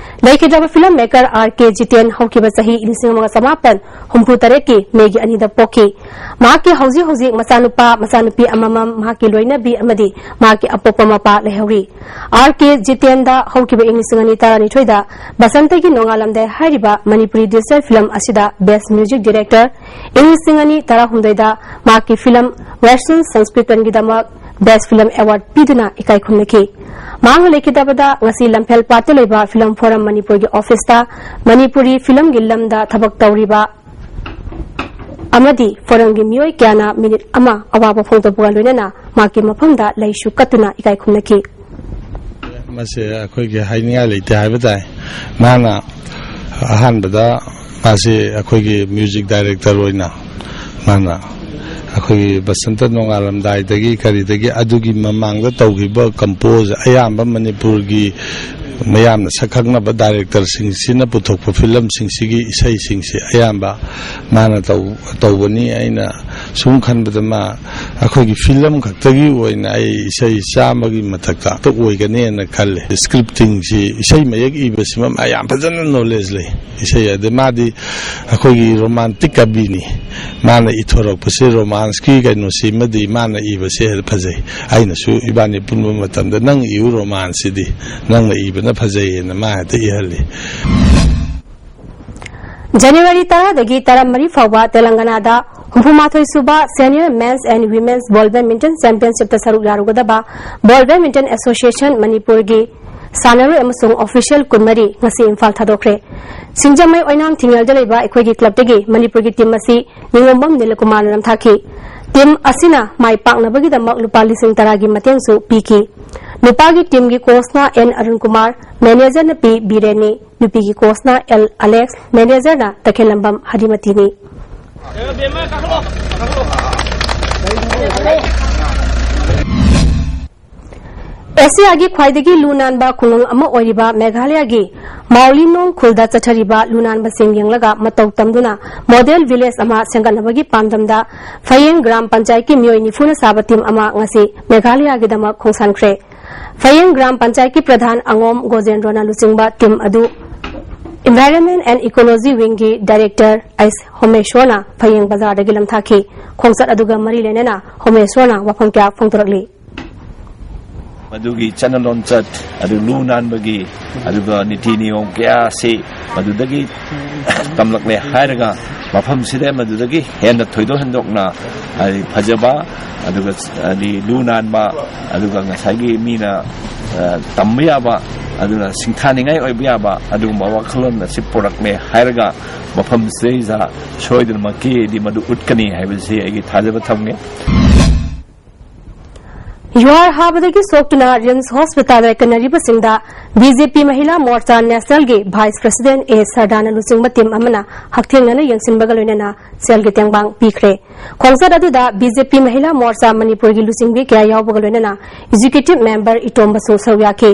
ꯂꯩꯈꯤꯗ꯭ꯔꯕ ꯐꯤꯂꯝ ꯃꯦꯀꯔ ꯑꯥꯔ ꯀꯦ ꯖꯤꯇꯦꯟ ꯍꯧꯈꯤꯕ ꯆꯍꯤ ꯂꯤꯁꯤꯡ ꯑꯃꯒ ꯆꯃꯥꯄꯟ ꯍꯨꯝꯐꯨ ꯇꯔꯦꯠꯀꯤ ꯃꯦꯒꯤ ꯑꯅꯤꯗ ꯄꯣꯛꯈꯤ꯫ ꯃꯍꯥꯛꯀꯤ ꯍꯧꯖꯤꯛ ꯍꯧꯖꯤꯛ ꯃꯆꯥꯅꯨꯄꯥ, ꯃꯆꯥꯅꯨꯄꯤ ꯑꯃꯃꯝ, ꯃꯍꯥꯛꯀꯤ ꯂꯣꯏꯅꯕꯤ ꯑꯃꯗꯤ ꯃꯍꯥꯛꯀꯤ ꯑꯄꯣꯛꯄ ꯃꯄꯥ ꯂꯩꯍꯧꯔꯤ꯫ ꯑꯥꯔ ꯀꯦ ꯖꯤꯇꯦꯟꯗ ꯍꯧꯈꯤꯕ ꯏꯪ ꯂꯤꯁꯤꯡ ꯑꯅꯤ ꯇꯔꯥꯅꯤꯊꯣꯏꯗ ꯕꯁꯟꯇꯒꯤ ꯅꯣꯡꯉꯥꯜꯂꯝꯗꯥꯏ ꯍꯥꯏꯔꯤꯕ ꯃꯅꯤꯄꯨꯔꯤ ꯗꯤꯖꯤꯇꯦꯜ ꯐꯤꯂꯝ ꯑꯁꯤꯗ ꯕꯦꯁ ꯃ꯭ꯌꯨꯖꯤꯛ ꯗꯤꯔꯦꯛꯇꯔ, ꯏꯪ ꯂꯤꯁꯤꯡ ꯑꯅꯤ ꯇꯔꯥꯍꯨꯝꯗꯣꯏꯗ ꯃꯍꯥꯛꯀꯤ ꯐꯤꯂꯝ ꯋꯦꯁꯇꯔꯟ ꯁꯪꯁꯀ꯭ꯔꯤꯇꯟꯒꯤꯗꯃꯛ ꯕꯦꯁ ꯐꯤꯂꯝ ꯑꯦꯋꯥꯔꯗ ꯄꯤꯗꯨꯅ ꯏꯀꯥꯏ ꯈꯨꯝꯅꯈꯤ꯫ ꯃꯍꯥꯛꯅ ꯂꯩꯈꯤꯗꯕꯗ ꯉꯁꯤ ꯂꯝꯐꯦꯜ ꯄꯥꯠꯇ ꯂꯩꯕ ꯐꯤꯂꯝ ꯐꯣꯔꯝ ꯃꯅꯤꯄꯨꯔꯒꯤ ꯑꯣꯐꯤꯁꯇ ꯃꯅꯤꯄꯨꯔꯤ ꯐꯤꯂꯝꯒꯤ ꯂꯝꯗ ꯊꯕꯛ ꯇꯧꯔꯤꯕ ꯑꯃꯗꯤ ꯐꯣꯔꯝꯒꯤ ꯃꯤꯑꯣꯏ ꯀꯌꯥꯅ ꯃꯤꯅꯤꯠ ꯑꯃ ꯑꯋꯥꯕ ꯐꯣꯡꯗꯣꯛꯄꯒ ꯂꯣꯏꯅꯅ ꯃꯍꯥꯛꯀꯤ ꯃꯐꯝꯗ ꯂꯩꯁꯨ ꯀꯠꯇꯨꯅ ꯏꯀꯥꯏ ꯈꯨꯝꯅꯈꯤ꯫ ꯃꯁꯦ ꯑꯩꯈꯣꯏꯒꯤ ꯍꯥꯏꯅꯤꯡꯉꯥꯏ ꯂꯩꯇꯦ ꯍꯥꯏꯕ ꯇꯥꯏ꯫ ꯃꯥꯅ ꯑꯍꯥꯟꯕꯗ ꯃꯥꯁꯦ ꯑꯩꯈꯣꯏꯒꯤ ꯃ꯭ꯌꯨꯖꯤꯛ ꯗꯥꯏꯔꯦꯛꯇꯔ ꯑꯣꯏꯅ ꯃꯥꯅ ꯑꯩꯈꯣꯏꯒꯤ ꯕꯁꯟꯇ ꯅꯣꯡꯉꯥꯜꯂꯝꯗꯥꯏꯗꯒꯤ ꯀꯔꯤꯗꯒꯤ ꯑꯗꯨꯒꯤ ꯃꯃꯥꯡꯗ ꯇꯧꯈꯤꯕ ꯀꯝꯄꯣꯖ ꯑꯌꯥꯝꯕ ꯃꯅꯤꯄꯨꯔꯒꯤ ꯃꯌꯥꯝꯅ ꯁꯛꯈꯪꯅꯕ ꯗꯥꯏꯔꯦꯛꯇꯔꯁꯤꯡꯁꯤꯅ ꯄꯨꯊꯣꯛꯄ ꯐꯤꯂꯝꯁꯤꯡꯁꯤꯒꯤ ꯏꯁꯩꯁꯤꯡꯁꯦ ꯑꯌꯥꯝꯕ ꯃꯥꯅ ꯇꯧ-, ꯇꯧꯕꯅꯤ꯫ ꯑꯩꯅ ꯁꯨꯝ ꯈꯟꯕꯗ ꯃꯥ ꯑꯩꯈꯣꯏꯒꯤ ꯐꯤꯂꯝ ꯈꯛꯇꯒꯤ ꯑꯣꯏꯅ ꯑꯩ ꯏꯁꯩ ꯆꯥꯝꯃꯒꯤ ꯃꯊꯛꯇ ꯑꯣꯏꯒꯅꯦꯅ ꯈꯜꯂꯦ꯫ ꯁ꯭ꯀ꯭ꯔꯤꯞꯇꯤꯡꯁꯤ, ꯏꯁꯩ ꯃꯌꯦꯛ ꯏꯕꯁꯤꯃ ꯃꯥ ꯌꯥꯝ ꯐꯖꯅ ꯅꯣꯂꯦꯖ ꯂꯩ꯫ ꯏꯁꯩ ꯑꯗꯩ ꯃꯥꯗꯤ ꯑꯩꯈꯣꯏꯒꯤ ꯔꯣꯃꯥꯟꯇꯤꯛ ꯀꯕꯤꯅꯤ꯫ ꯃꯥꯅ ꯏꯊꯣꯔꯛꯄꯁꯦ ꯔꯣꯃꯥꯟꯁꯀꯤ ꯀꯩꯅꯣꯁꯤꯃꯗꯤ ꯃꯥꯅ ꯏꯕꯁꯦ ꯍꯦꯟꯅ ꯐꯖꯩ꯫ ꯑꯩꯅꯁꯨ ꯏꯕꯥꯅꯤ ꯄꯨꯟꯕ ꯃꯇꯝꯗ "ꯅꯪ ꯏꯌꯨ ꯔꯣꯃꯥꯟꯁꯤꯗꯤ, ꯅꯪꯅ ꯏꯕꯅ ꯐꯖꯩ" ꯍꯥꯏꯅ ꯃꯥ ꯍꯦꯛꯇ ꯏꯍꯜꯂꯤ꯫ ꯖꯅꯋꯥꯔꯤ ꯇꯔꯥꯗꯒꯤ ꯇꯔꯥꯃꯔꯤ ꯐꯥꯎꯕ ꯇꯦꯂꯪꯒꯅꯥꯗ ꯍꯨꯝꯐꯨꯃꯥꯊꯣꯏ ꯁꯨꯕ Senior Men's and Women's Ball Badminton Championshipꯇ ꯁꯔꯨꯛ ꯌꯥꯔꯨꯒꯗꯕ Ball Badminton Association ꯃꯅꯤꯄꯨꯔꯒꯤ ꯁꯥꯟꯅꯔꯣꯏ ꯑꯃꯁꯨꯡ ꯑꯣꯐꯤꯁꯤꯌꯦꯜ ꯀꯨꯟꯃꯔꯤ ꯉꯁꯤ ꯏꯝꯐꯥꯜ ꯊꯥꯗꯣꯛꯈ꯭ꯔꯦ꯫ ꯁꯤꯡꯖꯃꯩ ꯑꯣꯏꯅꯥꯝ ꯊꯤꯡꯉꯦꯜꯗ ꯂꯩꯕ ꯑꯩꯈꯣꯏꯒꯤ ꯀ꯭ꯂꯕꯇꯒꯤ ꯃꯅꯤꯄꯨꯔꯒꯤ ꯇꯤꯝ ꯑꯁꯤ ꯅꯤꯉꯣꯝꯕꯝ ꯅꯤꯂꯀꯨꯃꯥꯔꯅ ꯅꯝꯊꯥꯈꯤ꯫ ꯇꯤꯝ ꯑꯁꯤꯅ ꯃꯥꯏ ꯄꯥꯛꯅꯕꯒꯤꯗꯃꯛ ꯂꯨꯄꯥ ꯂꯤꯁꯤꯡ ꯇꯔꯥꯒꯤ ꯃꯇꯦꯡꯁꯨ ꯄꯤꯈꯤ꯫ ꯅꯨꯄꯥꯒꯤ ꯇꯤꯝꯒꯤ ꯀꯣꯆꯅ ꯑꯦꯟ ꯑꯔꯨꯟ ꯀꯨꯃꯥꯔ, ꯃꯦꯅꯦꯖꯔꯅ ꯄꯤ ꯕꯤꯔꯦꯟꯅꯤ, ꯅꯨꯄꯤꯒꯤ ꯀꯣꯆꯅ ꯑꯦꯜ ꯑꯂꯦꯛꯁ, ꯃꯦꯅꯦꯖꯔꯅ ꯇꯈꯦꯜꯂꯝꯕꯝ ꯍꯔꯤꯃꯇꯤꯅꯤ꯫ ꯑꯦꯁꯤꯌꯥꯒꯤ ꯈ꯭ꯋꯥꯏꯗꯒꯤ ꯂꯨ ꯅꯥꯟꯕ ꯈꯨꯡꯒꯪ ꯑꯃ ꯑꯣꯏꯔꯤꯕ ꯃꯦꯘꯥꯂꯌꯥꯒꯤ ꯃꯥꯎꯂꯤꯅꯣꯡ ꯈꯨꯜꯗ ꯆꯠꯊꯔꯤꯕ ꯂꯨ ꯅꯥꯟꯕꯁꯤꯡ ꯌꯦꯡꯂꯒ ꯃꯇꯧ ꯇꯝꯗꯨꯅ ꯃꯣꯗꯦꯜ ꯚꯤꯂꯦꯖ ꯑꯃ ꯁꯦꯝꯒꯠꯅꯕꯒꯤ ꯄꯥꯟꯗꯝꯗ ꯐꯌꯦꯡ ꯒ꯭ꯔꯥꯝ ꯄꯟꯆꯥꯌꯠꯀꯤ ꯃꯤꯑꯣꯏ ꯅꯤꯐꯨꯅ ꯁꯥꯕ ꯇꯤꯝ ꯑꯃ ꯉꯁꯤ ꯃꯦꯘꯥꯂꯌꯥꯒꯤꯗꯃꯛ ꯈꯣꯡꯁꯥꯟꯈ꯭ꯔꯦ꯫ ꯐꯌꯦꯡ ꯒ꯭ꯔꯥꯝ ꯄꯟꯆꯥꯌꯠꯀꯤ ꯄ꯭ꯔꯙꯥꯟ ꯑꯉꯣꯝ ꯒꯣꯖꯦꯟꯗ꯭ꯔꯣꯅ ꯂꯨꯆꯤꯡꯕ ꯇꯤꯝ ꯑꯗꯨ Environment and Ecology Wingꯒꯤ Director ꯑꯩꯁ ꯍꯣꯃꯦꯁꯣꯔꯅ ꯐꯌꯦꯡ ꯕꯖꯥꯔꯗꯒꯤ ꯂꯝꯊꯥꯈꯤ꯫ ꯈꯣꯡꯆꯠ ꯑꯗꯨꯒ ꯃꯔꯤ ꯂꯩꯅꯅ ꯍꯣꯃꯦꯁꯣꯔꯅ ꯋꯥꯐꯝ ꯀꯌꯥ ꯐꯣꯡꯗꯣꯔꯛꯂꯤ꯫ ꯃꯗꯨꯒꯤ ꯆꯠꯅ ꯂꯣꯟꯆꯠ, ꯑꯗꯨ ꯂꯨ ꯅꯥꯟꯕꯒꯤ, ꯑꯗꯨꯒ ꯅꯤꯇꯤ ꯅꯤꯌꯣꯝ ꯀꯌꯥ ꯑꯁꯤ ꯃꯗꯨꯗꯒꯤ ꯇꯝꯂꯛꯂꯦ ꯍꯥꯏꯔꯒ, ꯃꯐꯝꯁꯤꯗ ꯃꯗꯨꯗꯒꯤ ꯍꯦꯟꯅ ꯊꯣꯏꯗꯣꯛ ꯍꯦꯟꯗꯣꯛꯅ, ꯍꯥꯏꯗꯤ, ꯐꯖꯕ, ꯑꯗꯨꯒ, ꯍꯥꯏꯗꯤ, ꯂꯨ ꯅꯥꯟꯕ, ꯑꯗꯨꯒ ꯉꯁꯥꯏꯒꯤ ꯃꯤꯅ, ꯑ, ꯇꯝꯕ ꯌꯥꯕ, ꯑꯗꯨꯅ ꯁꯤꯡꯊꯥꯅꯤꯡꯉꯥꯏ ꯑꯣꯏꯕ ꯌꯥꯕ ꯑꯗꯨꯒꯨꯝꯕ ꯋꯥꯈꯜꯂꯣꯟ ꯑꯁꯤ ꯄꯨꯔꯛꯂꯦ ꯍꯥꯏꯔꯒ, ꯃꯐꯝꯁꯤꯗꯩꯗ ꯁꯣꯏꯗꯅꯃꯛꯀꯤꯗꯤ ꯃꯗꯨ ꯎꯠꯀꯅꯤ ꯍꯥꯏꯕꯁꯤ ꯑꯩꯒꯤ ꯊꯥꯖꯕ ꯊꯝꯒꯦ꯫ ꯌꯨꯍꯥꯔ ꯍꯥꯕꯗꯒꯤ ꯁꯣꯛꯇꯨꯅ ꯔꯤꯝꯁ ꯍꯣꯁꯄꯤꯇꯥꯜꯗ ꯀꯟꯅꯔꯤꯕꯁꯤꯡꯗ ꯕꯤ ꯖꯦ ꯄꯤ ꯃꯍꯤꯂꯥ ꯃꯣꯔꯆꯥ ꯅꯦꯁꯅꯦꯜꯒꯤ ꯚꯥꯏꯁ ꯄ꯭ꯔꯁꯤꯗꯦꯟ ꯑꯦ ꯁꯔꯗꯥꯅ ꯂꯨꯆꯤꯡꯕ ꯇꯤꯝ ꯑꯃꯅ ꯍꯛꯊꯦꯡꯅꯅ ꯌꯦꯡꯁꯤꯟꯕꯒ ꯂꯣꯏꯅꯅ ꯁꯦꯜꯒꯤ ꯇꯦꯡꯕꯥꯡ ꯄꯤꯈ꯭ꯔꯦ꯫ ꯈꯣꯡꯆꯠ ꯑꯗꯨꯗ ꯕꯤ ꯖꯦ ꯄꯤ ꯃꯍꯤꯂꯥ ꯃꯣꯔꯆꯥ ꯃꯅꯤꯄꯨꯔꯒꯤ ꯂꯨꯆꯤꯡꯕꯤ ꯀꯌꯥ ꯌꯥꯎꯕꯒ ꯂꯣꯏꯅꯅ ꯑꯦꯛꯖꯤꯀ꯭ꯌꯨꯇꯤꯚ ꯃꯦꯝꯕꯔ ꯏꯇꯣꯝꯕꯁꯨ ꯁꯔꯨꯛ ꯌꯥꯈꯤ꯫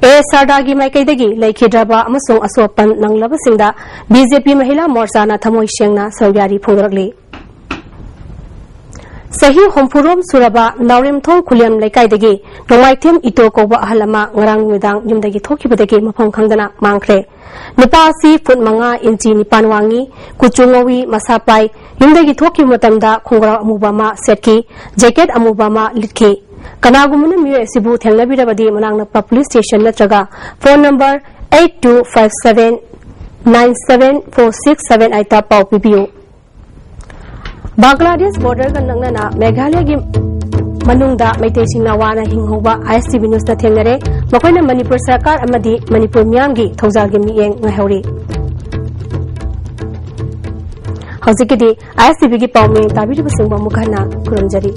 ꯑꯦ ꯁꯔꯗꯥꯒꯤ ꯃꯥꯏꯀꯩꯗꯒꯤ ꯂꯩꯈꯤꯗ꯭ꯔꯕ ꯑꯃꯁꯨꯡ ꯑꯁꯣꯛ ꯑꯄꯟ ꯅꯪꯂꯕꯁꯤꯡꯗ ꯕꯤ ꯖꯦ ꯄꯤ ꯃꯍꯤꯂꯥ ꯃꯣꯔꯆꯥꯅ ꯊꯃꯣꯏ ꯁꯦꯡꯅ ꯁꯔꯨꯛ ꯌꯥꯔꯤ ꯐꯣꯡꯗꯣꯔꯛꯂꯤ꯫ ꯆꯍꯤ ꯍꯨꯝꯐꯨꯔꯣꯝ ꯁꯨꯔꯕ ꯅꯥꯎꯔꯦꯝꯊꯣꯡ ꯈꯨꯂꯦꯝ ꯂꯩꯀꯥꯏꯗꯒꯤ ꯅꯣꯡꯃꯥꯏꯊꯦꯝ ꯏꯇꯣ ꯀꯧꯕ ꯑꯍꯜ ꯑꯃ ꯉꯔꯥꯡ ꯅꯨꯃꯤꯗꯥꯡ ꯌꯨꯝꯗꯒꯤ ꯊꯣꯛꯈꯤꯕꯗꯒꯤ ꯃꯐꯝ ꯈꯪꯗꯅ ꯃꯥꯡꯈ꯭ꯔꯦ꯫ ꯅꯨꯄꯥ ꯑꯁꯤ ꯐꯨꯠ ꯃꯉꯥ ꯏꯟꯆꯤ ꯅꯤꯄꯥꯟ ꯋꯥꯡꯉꯤ, ꯀꯨꯆꯨ ꯉꯧꯏ, ꯃꯁꯥ ꯄꯥꯏ꯫ ꯌꯨꯝꯗꯒꯤ ꯊꯣꯛꯈꯤꯕ ꯃꯇꯝꯗ ꯈꯣꯡꯒ꯭ꯔꯥꯎ ꯑꯃꯨꯕ ꯑꯃ ꯁꯦꯠꯈꯤ, ꯖꯦꯀꯦꯠ ꯑꯃꯨꯕ ꯑꯃ ꯂꯤꯠꯈꯤ꯫ ꯀꯅꯥꯒꯨꯝꯕꯅ ꯃꯤꯑꯣꯏ ꯑꯁꯤꯕꯨ ꯊꯦꯡꯅꯕꯤꯔꯕꯗꯤ ꯃꯅꯥꯛ ꯅꯛꯄ ꯄꯨꯂꯤꯁ ꯁ꯭ꯇꯦꯁꯟ ꯅꯠꯇ꯭ꯔꯒ phone number eight two five seven nine seven four six seven eight ꯇ ꯄꯥꯎ ꯄꯤꯕꯤꯌꯨ꯫ ꯕꯪꯒ꯭ꯂꯥꯗꯦꯁ ꯕꯣꯔꯗꯔꯒ ꯅꯛꯅꯅ ꯃꯦꯘꯥꯂꯌꯒꯤ ꯃꯅꯨꯡꯗ ꯃꯩꯇꯩꯁꯤꯡꯅ ꯋꯥꯅ ꯍꯤꯡꯍꯧꯕ ꯑꯥꯏ ꯑꯦꯁ ꯇꯤ ꯚꯤ ꯅ꯭ꯌꯨꯁꯅ ꯊꯦꯡꯅꯔꯦ꯫ ꯃꯈꯣꯏꯅ ꯃꯅꯤꯄꯨꯔ ꯁꯔꯀꯥꯔ ꯑꯃꯗꯤ ꯃꯅꯤꯄꯨꯔ ꯃꯤꯌꯥꯝꯒꯤ ꯊꯧꯖꯥꯜꯒꯤ ꯃꯤꯠꯌꯦꯡ ꯉꯥꯏꯍꯧꯔꯤ꯫ ꯍꯧꯖꯤꯛꯀꯤꯗꯤ ꯑꯥꯏ ꯑꯦꯁ ꯇꯤ ꯚꯤꯒꯤ ꯄꯥꯎꯃꯤ ꯇꯥꯕꯤꯔꯤꯕꯁꯤꯡꯕꯨ ꯑꯃꯨꯛ ꯍꯟꯅ ꯈꯨꯔꯨꯝꯖꯔꯤ꯫